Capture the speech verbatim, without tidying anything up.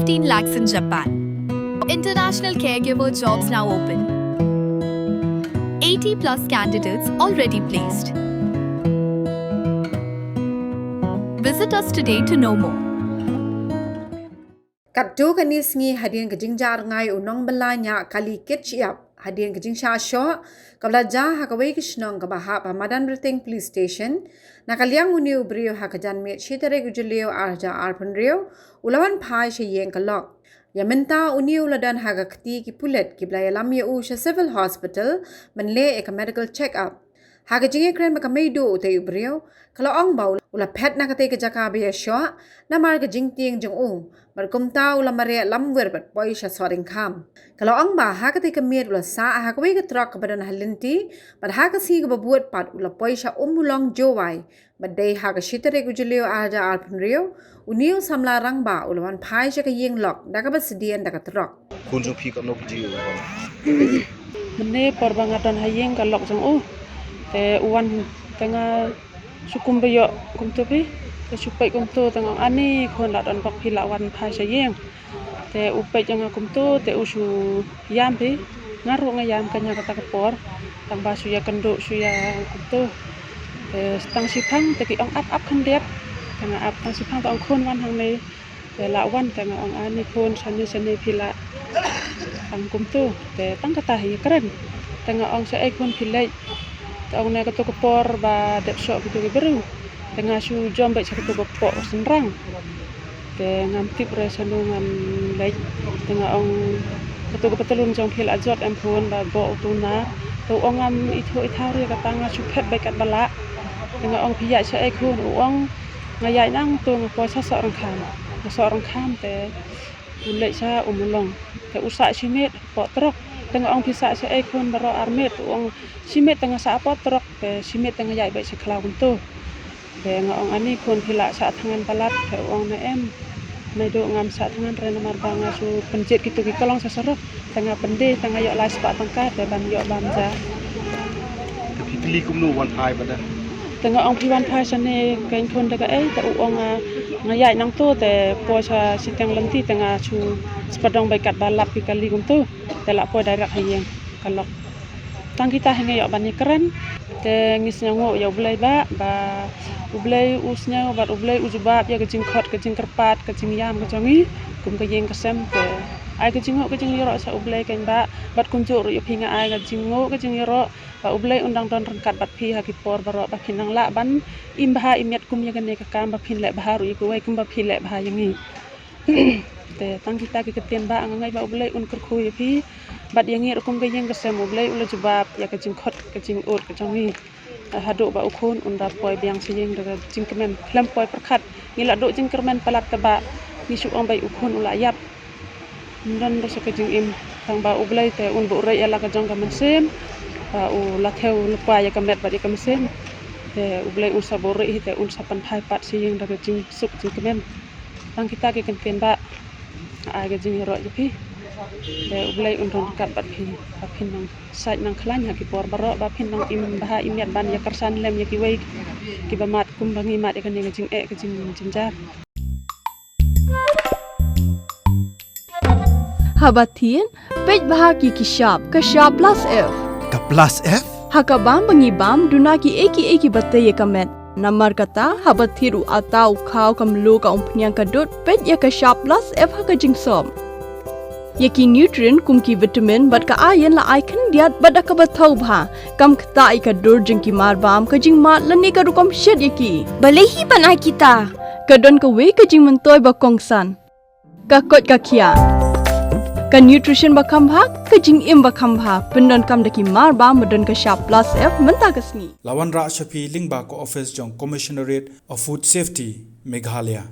fifteen lakhs in Japan. International caregiver jobs now open. eighty plus candidates already placed. Visit us today to know more. Katto katne sngi hadien ka jingjah rngai u nongbylla ñiah kali kit shyiap hadien ka jingshah shoh kaba la jia ha kawei ka shnong kaba hap ha Madanrting Police Station, na ka liang une u briew ha ka janmiet shi tarik u Jylliew ar hajar arphew hynriew u la wan phai sha ïing ka lok. Ïa mynta une u la don ha ka kti ki pulit kiba la ïalam ïa u sha Civil Hospital ban leh ïa ka medical check up. Ha ka jingïakren bad ka meiduh utei u briew, ka la ong ba u la phet na katei ka jaka ba ïashoh namar ka jingtieng jong u, bad kumta u la mareh lamwir bad poi sha Sohryngkham. Ka la ong ba ha katei ka miet u la sah ha kawei ka trok kaba don ha lynti, bad ha ka sngi kaba bud pat u la poi sha Ummulong, Jowai, bad dei ha ka shi tarik u Jylliew ar hajar arphew hynriew une u samla rangbah u la wan phai sha ka ïing lok da kaba sdien da ka trok. Khun jong phi katno baje u wan? Mynne por ba nga don ha ïing ka lok jong u, te u wan, te nga shu kum ba ïoh kumto phi, te shu peit kumto, te nga ong, ani khun, la don bok phi la wan phai sha ïing. Te u peit ïa nga kumto, te u shu ïam phi. Nga ruh nga ïam kane kata ka por, tang ba shu ïakynduh shu ïa kumto. Te tang shiphang te ki ong ap, ap khyndiat. Te nga ap tang shiphang, te ong, khun, wan hangne. Te la wan, te nga ong, ani khun, shane shane phi lah. Tang kumto, te tang kata hi ïakren. Te nga ong, shaei khun phi leit? Te ong, ne kato ka por ba dep shoh kito ki briew, te nga shu jam beit sha kato ka poh shynrang. Te ngam tip re shano ngam leit. Te nga ong, kato ka patlun jong phi la jot em khun, ba boh uto u nar? Te u ong, ngam ithuh ithaw re, kata nga shu phet beit katba lah. Te nga ong, phi ïaid shaei khun? U ong, nga ïaid nangto, nga poi sha Sohryngkham. Sha Sohryngkham te u leit sha Ummulong. Te u sah shi miet hapoh trok. Te nga ong, phi sah shaei khun baroh ar miet? U ong, shi miet te nga sah hapoh trok, te shi miet te nga ïaid beit sha khlaw kumto. Te nga ong, ani khun, phi lah sah thngan palat? Te u ong, ne em, meiduh, ngam sah thngan re namar ba nga shu pynjied kito ki klong sha surok. Te nga pyndie, te nga ïoh lai spah tyngka te ban ïoh bam ja. Te phi kylli kumno wan phai pat da? Te nga ong, phi wan phai shane kein khun da kaei? Te u ong, nga ïaid nangto te poi sha shiteng lynti, te nga shu spadong beit katba lap ki kali kumto, te la poi direct ha ïing ka lok. Tang kita hi nga ïoh ban ïakren. Te ngi sngewnguh ïa U Blei ba, ba U Blei u sngew bad U Blei u jubab ïa ka jingkhot ka jingkyrpad ka jingïam ka jong ngi kum ka ïing ka sem. Te ai ka jingnguh ka jingïaroh sha U Blei kein ba, bad kumjuh ruh ïa phi nga ai ka jingnguh ka jingïaroh ba U Blei un dang don ryngkat bad phi ha ki por baroh, ba phin nang lah ban im bha im miat kum ïa kane ka kam, ba phin leh bha ruh ïa kiwei kumba phi leh bha ïa ngi. Te tang kita ki ktien ba, nga ngeit ba U Blei un kyrkhu ïa phi bad ïa ngi ruh kum ka ïing ka sem. U Blei u la jubab ïa ka jingkhot ka jingud ka jong ngi. Haduh ba u khun un da poi biang sha ïing da ka jingkmen, khlem poi pyrkhat. Ngi la duh jingkyrmen palat te ba ngi shu ong beit u khun u la ïap. Ym don ruh sa ka jingim, tang ba U Blei te un buhrieh ïa la ka jong ka mynsiem, ba u la thew lypa ïa ka met bad ïa ka mynsiem. Te U Blei un sa buhrieh hi, te un sa pynphai pat sha ïing da ka jingsuk jingkmen. Tang kita ki ktien ba, ai ka jingïaroh ïa phi. Te U Blei un don ryngkat bad phi, ba phin nang sait nang khlaiñ ha ki por baroh, ba phin nang im bha im miat ban ïa kyrshan lem ïa kiwei kiba mad kumba ngi mad ïa kane ka jingeh ka jingjynjar. Haba thied, peit bha ki ki shap, ka shap plus F. Ka plus F? Ha ka bam ba ngi bam, duna kiei kiei kiba tei ïa ka met. Namar kata, haba thied u atta, u khaw, ka mluh, ka umphniang, ka dud, peit ïa ka shap plus F ha ka jingsop. Ïa ki nutrient kum ki vitamin bad ka iron la ai khyndiat bad da kaba thaw bha. Kam ktah ïa ka dur jong ki marbam, ka jingmad lane ka rukom shet ïa ki. Balei hi ban ai kita? Ka don kawei ka jingmyntoi ba kongsan. Ka koit ka khiah. Ka nutrition ba kham bha, ka jingim ba kham bha, pyndonkam da ki marbam ba don ka shap plus F mynta ka sngi. La wanrah sha phi lyngba ka office jong Commissionerate of Food Safety, Meghalaya.